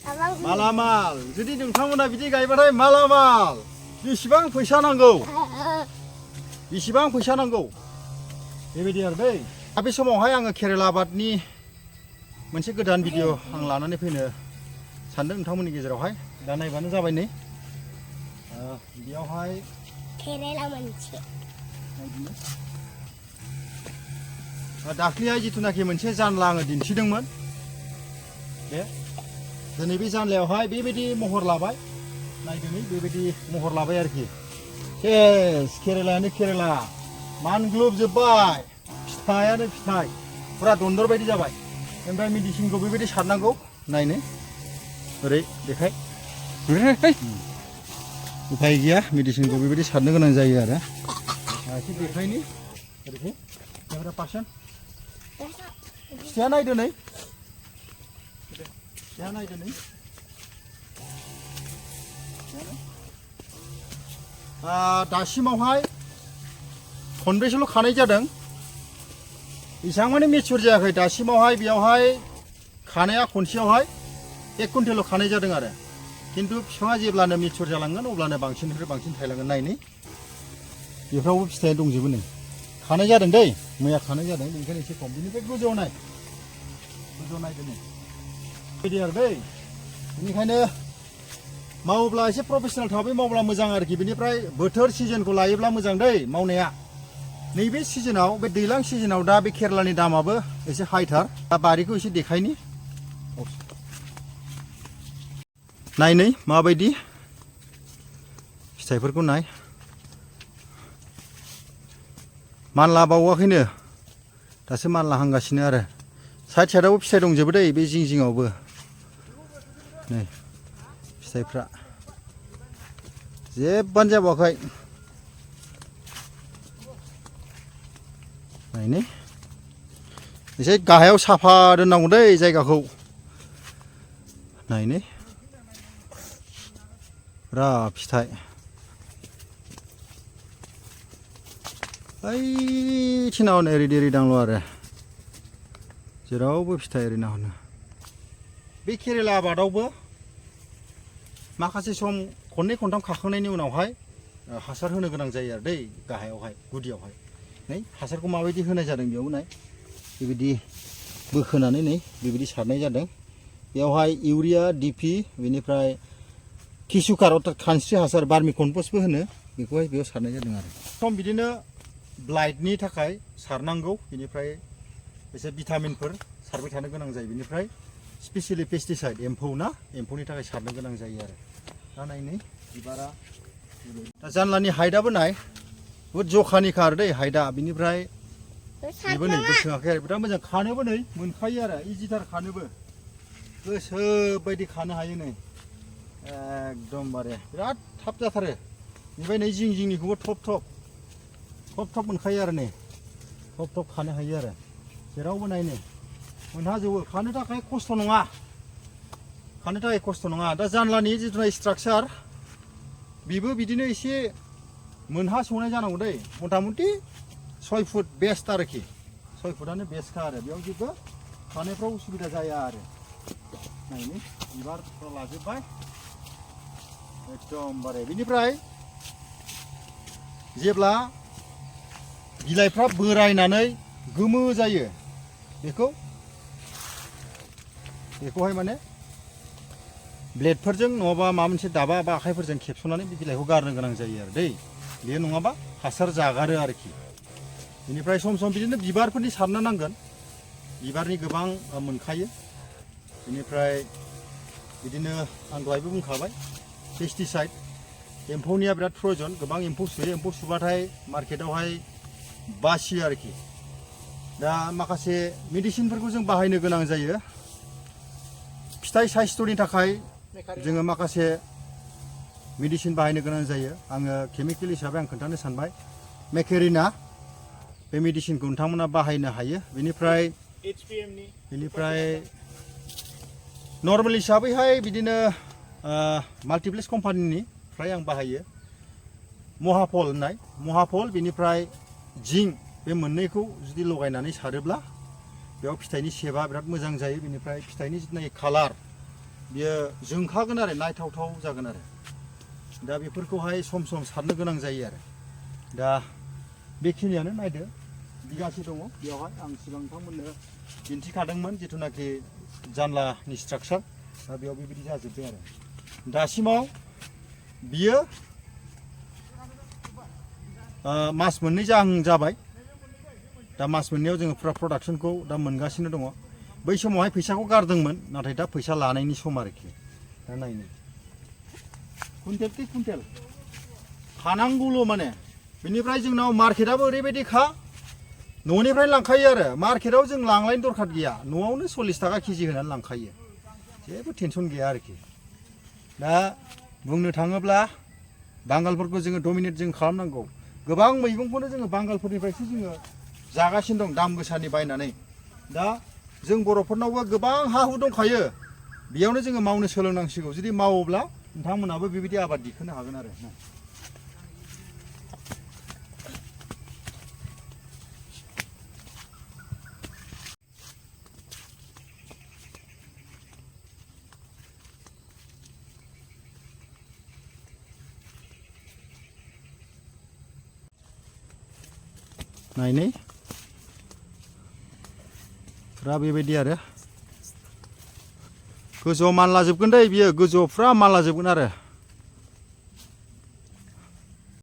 मालामाल जुदि नोंथांमोना बिदि गायबाथाय मालामाल बेसेबां फैसा नांगौ बेबायदि आरो दै बे समावहाय आङो केरेला आबादनि मोनसे गोदान भिडिअ आं लानानै फैनो सानदों नोंथांमोननि गेजेरावहाय दा नायबानो जाबाय नै बेयावहाय केरेला मोनसे दाख्लैहाय जिथुनाखि मोनसे जानला आङो दिन्थिदोंमोन बे दिनै बे जानलायावहाय बेबायदि महर लाबाय नायदिनै बेबायदि महर लाबाय आरोखि सेस केरेलायानो केरेला मानग्लोबजोब्बाय फिथाइयानो फिथाइ फुरा दन्दर बायदि जाबाय ओमफ्राय मेडिसिनखौ बेबायदि सारनांगौ नायनो ओरै देखाय उफाय गैया मेडिसिनखौ बेबायदि सारनो गोनां जायो आरो एसे देखायनि ओरैहाय 100% फिथाइया नायदो नै फिथाइया नायदो नै दासिमावहाय खनब्रैसोल' खानाय जादों इसां माने मेचुर जायाखै दासिमावहाय बेयावहाय खानाया खनसेयावहाय 1 कुइन्टेल' खानाय जादों आरो किन्तु बिफाङा जेब्लानो मेचुर जालांगोन अब्लानो बांसिननिफ्राय बांसिन थायलांगोन नायनि बेफ्रावबो फिथाइया दंजोबो नै खानाय जादों दै मैया खानाय जादों बेनिखायनो एसे खम बेनिफ्राय गोजौआव नायदो नै बिदि आरो दै बेनिखायनो मावोब्ला एसे प्रफेसनेल थाबै मावब्ला मोजां आरोखि बेनिफ्राय बोथोर सिजनखौ लायोब्ला मोजां दै मावनाया नैबे सिजनाव बे दैज्लां सिजनाव दा बे केरेलानि दामाबो एसे हाइथार दा बारिखौ एसे देखायनि नायनै माबायदि फिथाइफोरखौ नाय मानला बावाखैनो दासो मानलाहांगासिनो आरो साइड साइडआवबो फिथाइ दंजोबो दै बे जिं जिङावबो नै फिथाइफ्रा जेबबानो जाबावाखै नायनि एसे गाहायाव साफा दोननांगौ दै जायगाखौ नायनि बिराद फिथाइ ओइथिनाव नै रिदि रिदांल' आरो जेरावबो फिथाइ ओरैनो हनो बे केरेला आबादावबो माखासे सम खननै खनथाम खाखांनायनि उनावहाय हासार होनो गोनां जायो आरो दै गाहायावहाय गुदियावहाय नै हासारखौ माबायदि होनाय जादों बेयाव नाय बेबायदि बोखोनानै नै बेबायदि सारनाय जादों बेयावहाय इउरिया डिपि बेनिफ्राय किसुकार अर्थात खानस्रि हासार बार्मि कम्पस्टबो होनो बेखौहाय बेयाव सारनाय जादों आरो सम बिदिनो ब्लाइटनि थाखाय सारनांगौ बेनिफ्राय एसे भिटामिनफोर सारबाय थानो गोनां जायो बेनिफ्राय स्पेसियेलि पेस्टिसाइड एम्फौनि थाखाय सारनो गोनां जायो आरो दा नायनै बिबारा दा जानलानि हाइटआबो नाय बुहुद जखानिखा आरो दै हाइटआ बिनिफ्राय बेबो नै बोसोङाखै आरो बिराद मोजां खानोबो नै मोनखायो आरो इजिथार खानोबो गोसो बायदि खानो हायो नै एकदमबारे बिराद थाब जाथारो ओमफ्राय नै जिं जिंनिखौबो थब मोनखायो आरो नै थब खानो हायो आरो जेरावबो नायनो मोनहाजोबो खानो थाखाय खस्थ' नङा दा जानलानि जिथुना स्ट्राक्चार बेबो बिदिनो एसे मोनहासौनाय जानांगौ दै मथा मथि 6 फुट बेस्ट आरोखि 6 फुटानो बेस्टखा आरो बेयाव जेबो खानायफ्राव उसुबिदा जाया आरो नायनि बिबारफ्रा लाजोब्बाय एकदमबारे बिनिफ्राय जेब्ला बिलाइफ्रा बोरायनानै गोमो जायो बेखौहाय माने ब्लेडफोरजों नङाबा माबा मोनसे दाबा बा आखाइफोरजों खेबस'नानै बे बिलाइखौ गारनो गोनां जायो आरो दै बेयो नङाबा हासार जागारो आरोखि बेनिफ्राय सम सम बिदिनो बिबारफोरनि सारनो नांगोन बिबारनि गोबां मोनखायो बेनिफ्राय बिदिनो आं दहायबो बुंखाबाय पेस्टिसाइड एम्फौनिया बिराद प्रयजन गोबां एम्फौ सुयो एम्फौ सुबाथाय मार्केटावहाय बासियो आरोखि दा माखासे मेडिसिनफोरखौ जों बाहायनो गोनां जायो फिथाइ साइस्थ'नि थाखाय जोङो माखासे मेडिसिन बाहायनो गोनां जायो आङो केमिकेल हिसाबै आं खोन्थानो सानबाय मेकेरिना बे मेडिसिनखौ नोंथांमोना बाहायनो हायो बेनिफ्राय नर्मेल हिसाबैहाय बिदिनो माल्टिप्लेक्स कम्पानिनि फ्राय आं बाहायो महाफल बेनिफ्राय जिंक बे मोननैखौ जुदि लगायनानै सारोब्ला बेयाव फिथाइनि शेपआ बिराद मोजां जायो बेनिफ्राय फिथाइनि जितनाखि कालार बियो जोंखागोन आरो नायथावथाव जागोन आरो दा बेफोरखौहाय सम सम सारनो गोनां जायो आरो दा बेखिनियानो नायदो बिगासे दङ बेयावहाय आं सिगां नोंथांमोननो दिन्थिखादोंमोन जिथुनाखि जानलानि स्ट्राक्चार दा बेयाव बेबायदि जाजोब्बाय आरो दासिमाव बियो मास मोननै जाबाय दा मास मोननैयाव जोङो फुरा प्रडाक्सनखौ दा मोनगासिनो दङ बै समावहाय फैसाखौ गारदोंमोन नाथाय दा फैसा लानायनि सम आरोखि दा नायनो कुइन्टेल कि कुइन्टेल खानांगौल' माने बेनिफ्राय जोंनाव मार्केटआबो ओरैबायदिखा न'निफ्राय लांखायो आरो मार्केटआव जों लांलायनो दरखार गैया न'आवनो 40 थाखा केजि होनानै लांखायो जेबो टेनसन गैया आरोखि दा बुंनो थाङोब्ला बांगालफोरखौ जोङो डमिनेट जों खालामनांगौ गोबां मैगंखौनो जोङो बांगालफोरनिफ्रायसो जोङो जागासिनो दं दाम गोसानि बायनानै दा जों बर'फोरनावबो गोबां हा हु दंखायो बेयावनो जोङो मावनो सोलोंनांसिगौ जुदि मावोब्ला नोंथांमोनाबो बेबायदि आबाद दिखोनो हागोन आरो नायनै फुरा बेबायदि आरो गोजौआव मानलाजोबगोन दै बियो गोजौआव फुरा मानलाजोबगोन आरो